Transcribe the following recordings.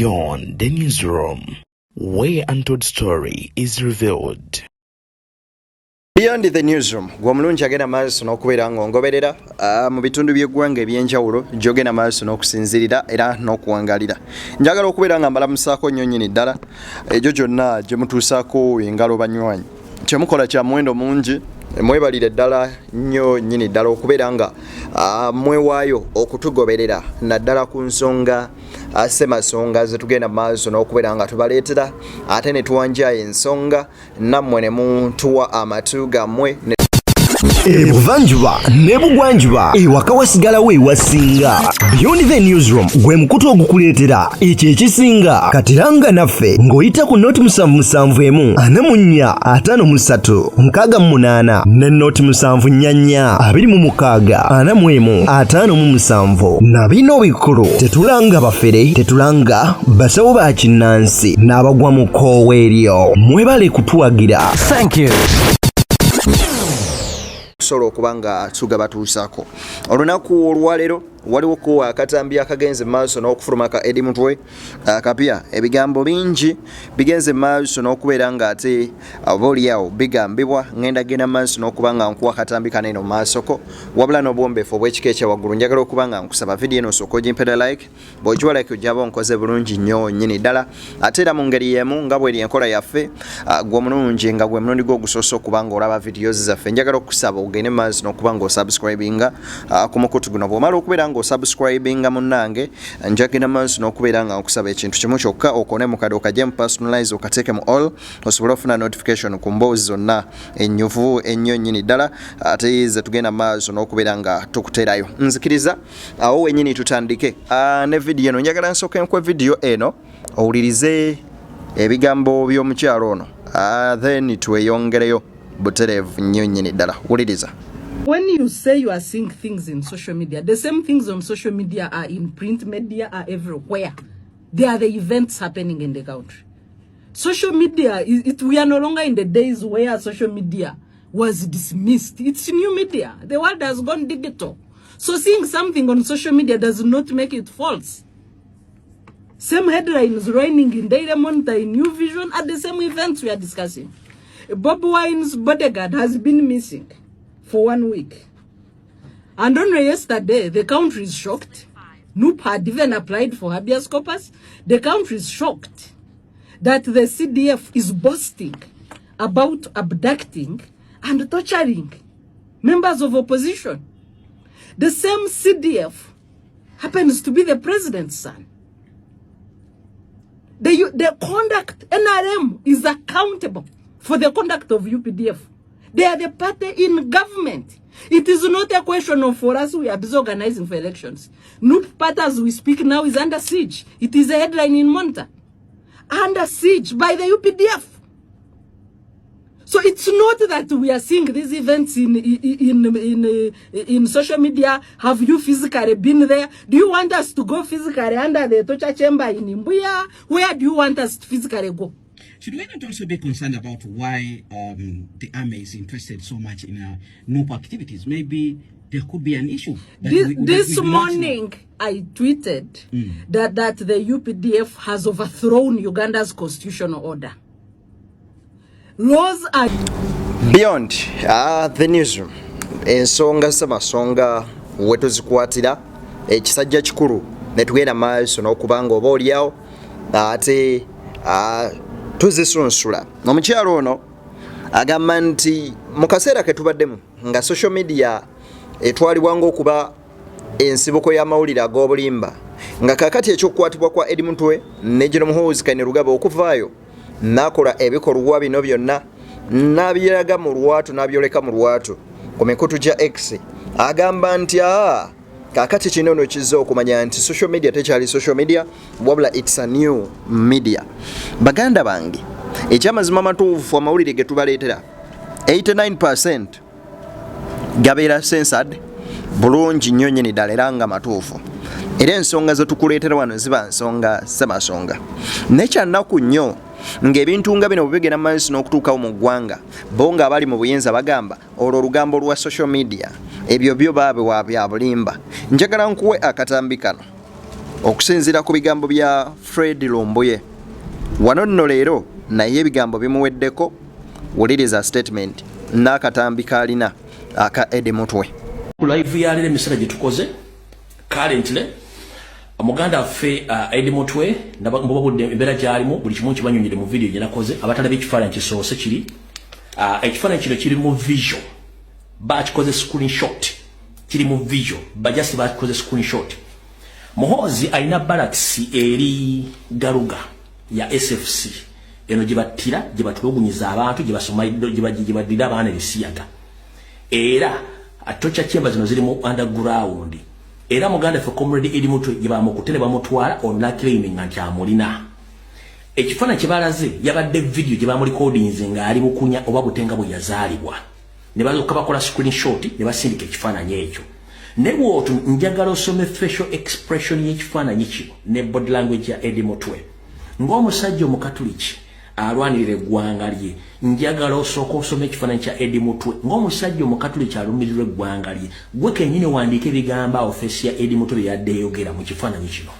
Beyond the Newsroom, where untold story is revealed. Beyond the Newsroom, gwe omulungi agenda maaso n'okubeera ng'ongoberera mu bitundu by'eggwanga eby'enjawulo gy'ogenda maaso n'okusinzirira era n'okuwangalira. Njagala okubeera nga mbalamusaako nnyo nnyini ddala egyo gyonna gye mutuusaako engalo banywanyi. Kye mukola kya muwendo mungi, mwebalire ddala nnyo nnyini ddala okubeera nga mwewaayo okutugoberera naddala ku nsonga ssemasonga ze tugenda maaso n'okubeera nga tubaleetera ate ne tuwanjayo ensonga nammwe ne mutuwa amatu gammwe. Ebuvanjuba n'ebugwanjuba, ewaka wasigalawo ewasinga. Beyond the Newsroom gwe mukutu ogukuleetera ekyo ekisinga. Katiranga naffe ng'oyita ku 077 44 53 68 ne 074 26 41 57. Na bino bikulu: tetulanga bafere, tetulanga basawo ba kinnansi n'abagwa mu kkoowa eryo. Mwebale kutuwagira. Thank you. Tusobola okuba nga tugabatuusaako olunaku olwaleero. Waliwo ko akatambi akagenze maaso n'okufuluma ka Eddie Mutwe akapya. Ebigambo bingi bigenze maaso n'okubeera nga ate oba oliawo bigambibwa. Ngenda genda maaso n'okuba nga nkuwa akatambi kanene mu maasoko, wabula n'obuwombeefu obw'ekika ekyawaggulu. Njagala okuba nga nkusaba vidiyo eno osooka ogimpera like. Bw'ogiwa like, ojjaba onkoze bulungi nnyo nnyini ddala. Ate era mu ngeri y'emu, nga bweri enkola yaffe, gwe omulungi nga gwe mulundi gwo ogusoose okuba nga olaba videos zaffe, njagala okusaba ogende maaso n'okuba nga osubscribinga ku mukutu guno. Bw'omala okubeera nga osubscribinga, munnange, njagenda maaso n'okubeera nga nkusaba ekintu kimu kyokka: okone mu kade, okajje mu personalize, okateeke mu all, osobole okufuna notification ku mboozi zonna ennyuvu ennyo nnyini ddala ate ze tugenda maaso n'okubeera nga tukuterayo. Nzikiriza awo wenyini tutandike ne vidiyo eno. Njagala nsooke nkuwe vidiyo eno owulirize ebigambo by'omukyalo ono, then tweyongereyo butereevu nnyo nnyini ddala. Wuliriza. When you say you are seeing things in social media, the same things on social media are in print media, are everywhere. They are the events happening in the country. Social media, we are no longer in the days where social media was dismissed. It's new media. The world has gone digital. So seeing something on social media does not make it false. Same headlines running in Daily Monitor, in New Vision, at the same events we are discussing. Bobi Wine's bodyguard has been missing for one week. And only yesterday, the country is shocked. NUP had even applied for habeas corpus. The country is shocked that the CDF is boasting about abducting and torturing members of opposition. The same CDF happens to be the president's son. The conduct, NRM is accountable for the conduct of UPDF. They are the party in government. It is not a question of for us, we are busy organizing for elections. NUP party, as we speak now, is under siege. It is a headline in Monitor. Under siege by the UPDF. So it's not that we are seeing these events in social media. Have you physically been there? Do you want us to go physically under the torture chamber in Mbuya? Where do you want us to physically go? Should we not also be concerned about why the army is interested so much in NUP activities? Maybe there could be an issue that This, that this we do not know. morning, I tweeted that the UPDF has overthrown Uganda's constitutional order. Laws are Beyond the Newsroom, ensonga semasonga we tuzikwatira ekisajja kikulu ne tugenda maaso n'okuba nga oba oliawo ate tuzisunsula. Omukyalo ono agamba nti mu kaseera ke tubaddemu nga social media etwalibwa ng'okuba ensibuko y'amawulire ag'obulimba, nga kakati ekyokukwatibwa kwa Eddie Mutwe ne General Muhoozi Kainerugaba okuvaayo n'akola ebikolwa bino byonna n'abiraga mu lwatu, n'abyoleka mu lwatu ku mikutu gya X, agamba nti aa kakati kino no kizza okumanya nti social media tekyali social media, wabula it's a new media. Baganda bange, ekyamazima amatuufu, amawulire ge tubaleetera 89 gabeera censored bulungi nnyo nnyini ddala era nga matuufu, era ensonga zetukuleetera wano ziba nsonga semasonga. Naye kyannaku nnyo ng'ebintu nga bino bwe bigenda mu maaso n'okutuukawo mu ggwanga, bo ng'abali mu buyinza bagamba olwo olugambo lwa social media, ebyo byo baabiwa bya bulimba. Njagala nkuwe akatambi kano. Okusinziira ku bigambo bya Fred Lumbuye wano nno leero naye ebigambo bimuweddeko. Wuliriza statement n'akatambi k'alina aka Eddie Mutwe. Ku live ya leero emisana gye tukoze currently muganda waffe Eddie Mutwe mbabudde embeera gy'alimu buli kimu nkibanyonyere mu video gye nakoze. Abatalaba ekifaananyi kisoose kiri ekifaananyi kino kiri mu visual, bakikoze screenshot, kiri mu visual, bajasi bakikoze screenshot. Muhoozi alina barracks eri Garuga ya SFC eno gye battira, gye batulugunyiza abantu, gye basoma, gye baddira abaana ebisiyaga, era torture chamber zino ziri mu underground. Era muganda ffe Comrade Eddie Mutwe gye bamukutte ne bamutwala onaclaiming nti amulina. Ekifaananyi kye balaze yabadde video gye bamurecordinze ng'ali bukunya oba butenga bwe yazaalibwa, ne balyoka bakola screenshot ne basindika ekifaananyi ekyo. Ne bw'otu njagala osome facial expression y'ekifaananyi kino ne body language ya Eddie Mutwe ng'omusajja omukatuliki alwanirira eggwanga lye. Njagala osooka osome ekifaananyi kya Eddie Mutwe ng'omusajja omukatuliki alumirirwa eggwanga lye. Gwe kennyini wandiika ebigambo awo face ya Eddie Mutwe bye yadde eyogera mu kifaananyi kino.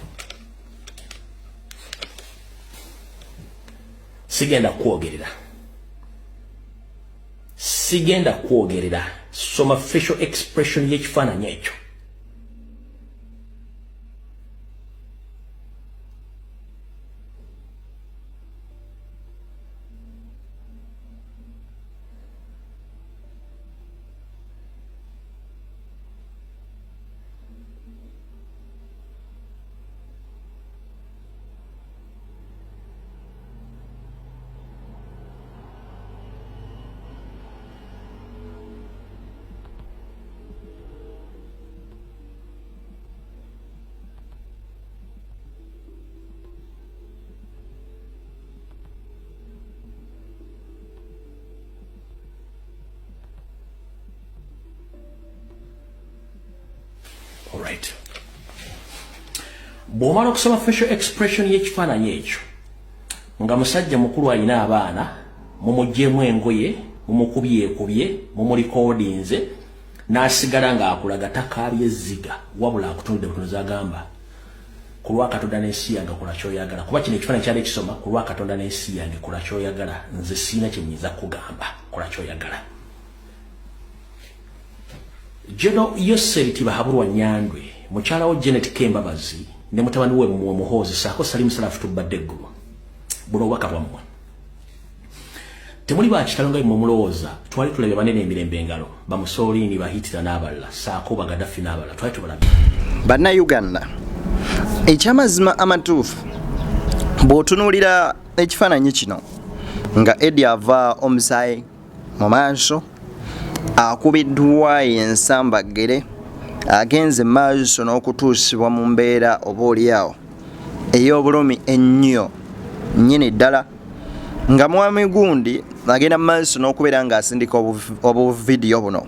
Sigenda kwogerera, sigenda kwogerera. Soma facial expression y'ekifaananyi ekyo. Alright, bw'omala okusoma facial expression y'ekifaananyi ekyo nga musajja mukulu alina abaana, mumugyemu engoye, mumukubyekubye, mumurecordinze, n'asigala ng'akulaga takaabye ezziga, wabula akutunudde butunuzi, agamba, "Ku lwa Katonda n'ensi yange, kola kyoyagala." Kuba kino ekifaananyi kyali ekisoma, "Ku lwa Katonda n'ensi yange, kola kyoyagala, nze siina kye nnyinza kugamba, kola kyoyagala." General Yoseri Tibahaburwa Nyandwe, mukyala wo Janet Kembabazi ne mutabani we Muwe Muhoozi saako Salim Salafu, tubadde eggulo. Buno obubaka bwammwe. Temuli ba kitalo nga mmwe mulowooza. Twali tulabye banene emirembe engalo, bamusoolini, bahitira n'abalala, saako bagadafi n'abalala, twali tubalabye. Bannayuganda, ekyamazima amatuufu, bw'otunuulira ekifaananyi kino nga Eddie ava omusaayi mu maaso, akubiddwa ensambaggere, agenze maaso n'okutuusibwa mu mbeera oba oliawo ey'obulumi ennyo nnyini ddala, nga mwami gundi agenda mu maaso n'okubeera ng'asindika obuvidiyo buno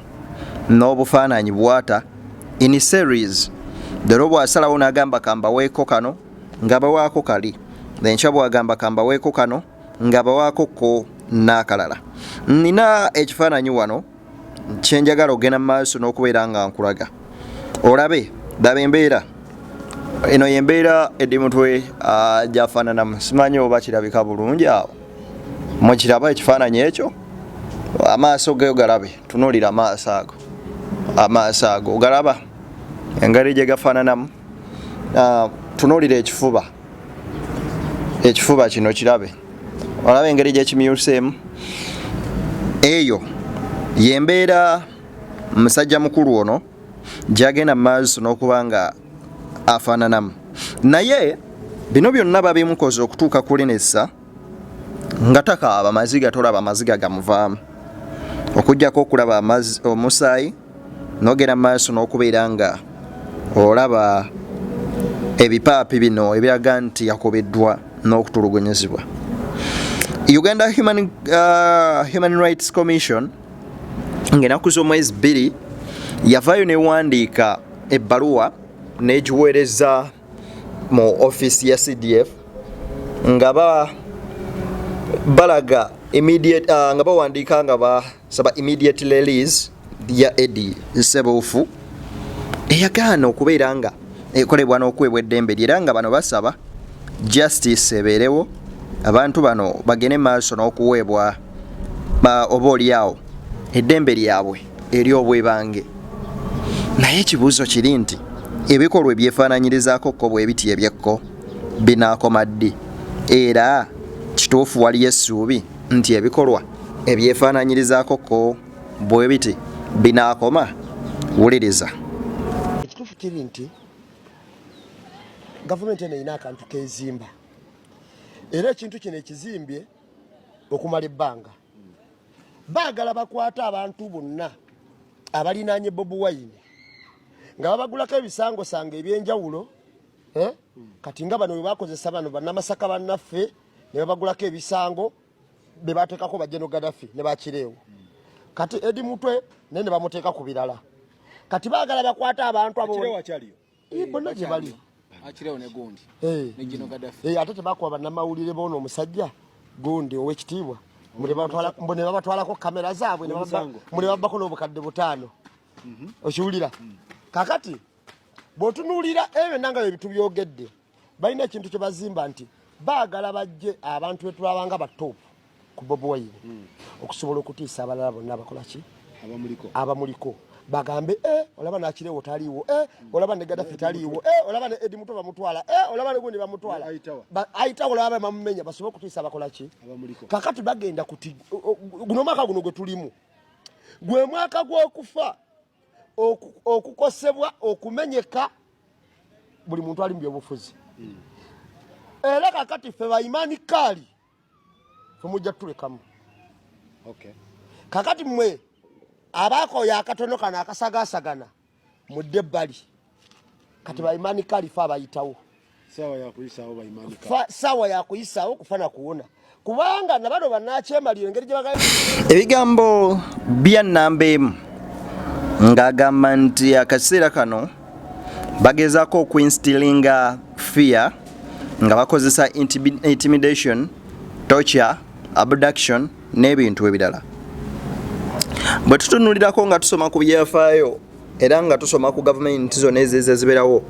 n'obufaananyi bwata in series. Leero bw'asalawo n'agamba kambaweeko kano, nga bawaako kali, enkya bw'agamba kambaweeko kano, nga bawaako ko n'akalala. Nina ekifaananyi wano kyenjagala ogenda mu maaso n'okubeera nga nkulaga olabe. Laba embeera eno, yembeera Eddie Mutwe gyafaananamu. Simanyi oba kirabika bulungi awo, mukiraba ekifaananyi ekyo? Amaaso geyo galabe, tunuulira amaaso ago, amaaso ago ogalaba engeri gye gafaananamu. Tunuulira ekifuba, ekifuba kino kirabe, olaba engeri gyekimyuseemu. Eyo yembeera musajja mukulu ono gyagenda mu maaso n'okuba nga afaananamu. Naye bino byonna babimukoze okutuuka ku linessa nga takaaba maziga, tolaba maziga gamuvaamu, okugjako okulaba omusaayi nogenda mu maaso n'okubeera nga olaba ebipaapi bino ebiraga nti yakubiddwa n'okutulugunyizibwa. Uganda Human Rights Commission ng'enaku z'omwezi 2 yavaayo newandiika ebbaluwa n'egiweereza mu ofiisi ya CDF nga balaga immediate, nga bawandiika nga basaba immediate release ya Eddie Sebuufu, eyagaana okubeera nga ekolebwa n'okuweebwa eddembe lye era nga bano basaba justice ebeerewo abantu bano bagende maaso n'okuweebwa oba oliawo eddembe lyabwe ery'obwebange. Naye ekibuuzo kiri nti ebikolwa ebyefaananyirizaako kko bwe biti ebyekko binaakoma ddi? Era kituufu waliyo essuubi nti ebikolwa ebyefaananyirizaako kko bwe biti binaakoma? Wuliriza. Ekituufu kiri nti gavumenti eno erina akantu kezimba era ekintu kino ekizimbye okumala ebbanga. Baagala bakwate abantu bonna abalinaanye Bobi Wine nga babagulako ebisangosanga ebyenjawulo eh? Kati nga bano bwebakozesa bano bannamasaka bannaffe ne babagulako ebisango be bateekako ba General Gaddafi ne bakireewo. Kati Eddie Mutwe naye ne bamuteeka ku birala. Kati baagala bakwate abantu abo bonna gye bali ate tebakuba bannamawulire boona omusajja gundi owekitiibwa mbu ne babatwalako kamera zaabwe mbu ne babbako n'obukadde butaano. Okiwulira? Kakati bw'otunuulira ebyo byonna nga bye tubyogedde, balina ekintu kye bazimba nti baagala bajje abantu betulabanga ba top ku Bobi Wine okusobola okutiisa abalala bonna abakola ki abamuliko bagambe eh, olaba nakirewo taliiwo, eh, olaba ne Gaddafi taliiwo, eh, olaba ne Eddie Mutwe bamutwala, olaba ne gundi bamutwala, Ayitawa olaba bamumenya, basobole okutiisa abakola ki. Kakati bagenda kuti guno omwaka guno gwe tulimu gwe mwaka gw'okufa, okukosebwa, okumenyeka buli muntu ali mu byobufuzi. Era kakati ffe baimani kaali fe mujja tutulekamu. Kakati mmwe abakoya akatono kano akasagasagana mudde ebbali. Kati baimani kaali fe abayitawo saawa yakuyisaawo kufa na kuwona, kubanga nabano banakyemalira engeri gye Ebigambo bya nnamba emu ng'agamba nti akaseera kano bagezaako okuinstilinga fear nga bakozesa intimidation, torture, abduction n'ebintu ebirala. Bwe tutunulirako nga tusoma ku byafaayo era nga tusoma ku gavumenti zonna ezize zibeerawo,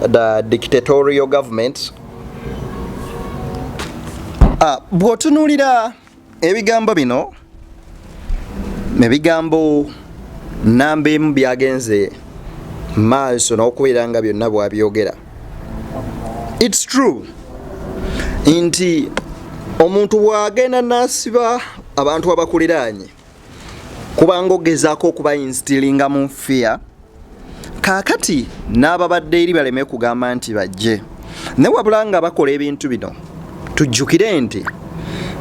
the dictatorial government, bw'otunuulira ebigambo bino, ebigambo namba emu byagenze maaso n'okubeera nga byonna bwabyogera, it's true nti omuntu bw'agenda n'asiba abantu abakuliraanye kubanga ogezaako okuba instilinga mu fear, kaakati n'ababadde eri baleme kugamba nti bajje. Naye wabula nga bakola ebintu bino, tujjukire nti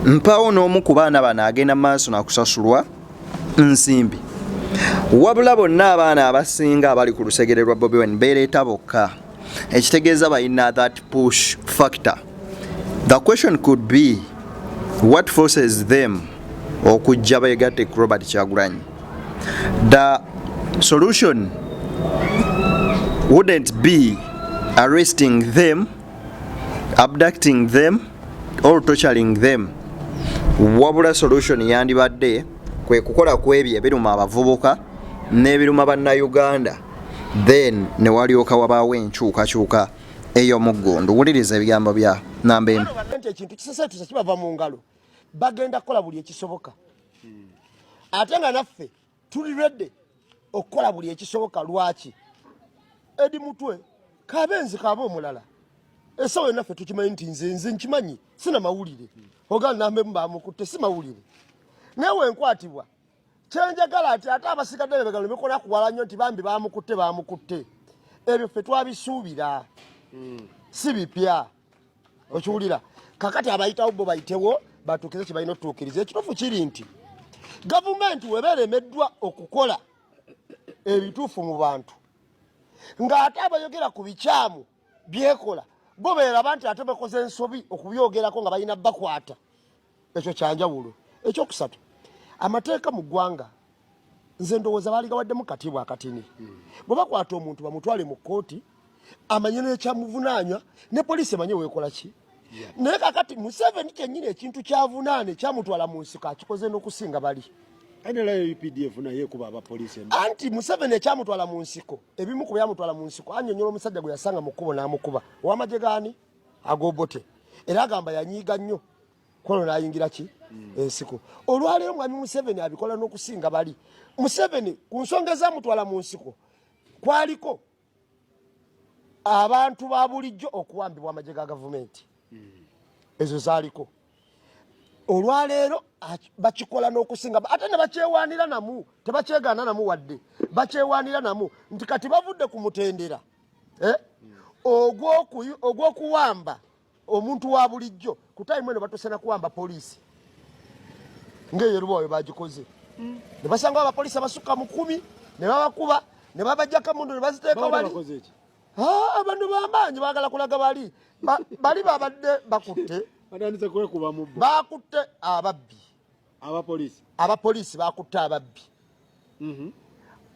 mpaawo n'omu ku baana bano agenda maaso nakusasulwa nsimbi, wabula bonna abaana abasinga abali ku lusegere lwa Bobi Wine beereeta bokka, ekitegeeza balina that push factor. The question could be, what forces them okujja begatte ku Robert Kyagulanyi? The solution wouldn't be arresting them, abducting them or torturing them, wabula solution yandibadde kwe kukola ku ebyo ebiruma abavubuka n'ebiruma bannayuganda, then ne walyoka wabaawo enkyukakyuka ey'omuggundu. Wuliriza ebigambo bya namba emu. Nti ekintu kisesetusa kibava mu ngalo, bagenda kukola buli ekisoboka, ate nga naffe tuli ready okukola buli ekisoboka. Lwaki Eddie Mutwe kabenzi kabe omulala? Esawa yonna ffe tukimanyi nti nze nkimanyi, sina mawulire oga nambemu bamukutte, si mawulire. Naye wenkwatibwa kyenjagala ati ate abasigadde bebegalo bikola kuwala nnyo nti bambi bamukutte, bamukutte. Ebyo ffe twabisuubira, si bipya. Okiwulira? Kakati abayitawo bo bayitewo batuukirize kye balina otutuukiriza. Ekituufu kiri nti gavumenti weba eremeddwa okukola ebituufu mu bantu, ng'ate abayogera ku bikyamu byekola bo beeraba nti ate bakoze ensobi okubyogerako nga balina bakwata, ekyo kyanjawulo. Ekyokusatu, amateeka mu ggwanga nze ndowooza baaligawaddemu katiibwa akatini. Bwe bakwata omuntu bamutwale mu kkooti amanye n'ekyamuvunaanywa, ne poliisi emanye weekola ki. Naye kakati Museveni kyennyini ekintu kyavunaana ekyamutwala mu nsiko akikoze n'okusinga bali. Anti Museveni ekyamutwala mu nsiko, ebimu ku byamutwala mu nsiko, anyonyola omusajja gwe yasanga mu kkubo n'amukuba ow'amagye gaani ag'Obote, era agamba yanyiiga nnyo kwolwo n'ayingira ki ensiko. Olwaleero mwami Museveni abikola n'okusinga bali. Museveni ku nsonga ezamutwala mu nsiko kwaliko abantu ba bulijjo okuwambibwa amagye ga gavumenti, ezo zaaliko. Olwaleero bakikola n'okusinga, ate ne bakyewaanira namu, tebakyegaana namu wadde bakyewaanira namu nti kati bavudde ku mutendera eh, ogw'okuwamba omuntu wa bulijjo. Ku tayimu eno batuuse na kuwamba poliisi ng'eyo Lubawa we bagikoze, ne basanga abapoliisi abasukka mu 10 ne babakuba ne babajjako emundu ne baziteeka wali. Bano bamaanyi, baagala kulaga bali bali babadde bakutte bakutte ababbi, abapoliisi bakutte ababbi.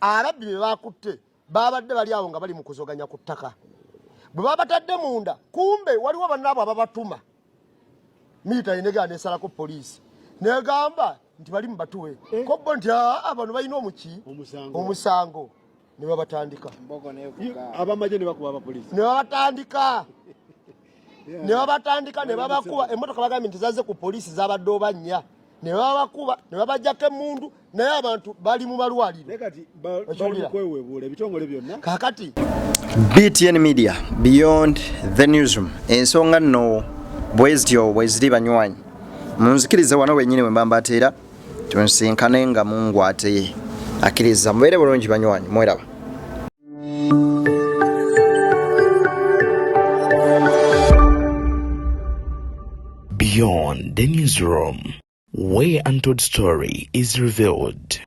Ababbi be bakutte babadde bali awo nga bali mu kuzoganya ku ttaka. Bwe babatadde munda, kumbe waliwo bannaabwe ababatuma military negenda nesalako poliisi negamba nti bali mubatuwe eh. Kobbo nti aa bano balina omuki omusango, ne babatandika. Abamagye ne bakuba abapoliisi. Ne babatandika, ne babatandika, ne babakuba. Emmotoka bagambye nti zaze ku poliisi zabadde oba nnya, ne babakuba ne babajjako emmundu, naye abantu bali mu malwaliro. Kakati BTN Media, Beyond the Newsroom. Ensonga nno bwezityo bweziri banywanyi, munzikirize wano wenyini we mbambateera tunsinkane nga Mungu ate akkiriza. Mubeere bulungi banywanyi, mweraba. Beyond the Newsroom, where untold story is revealed.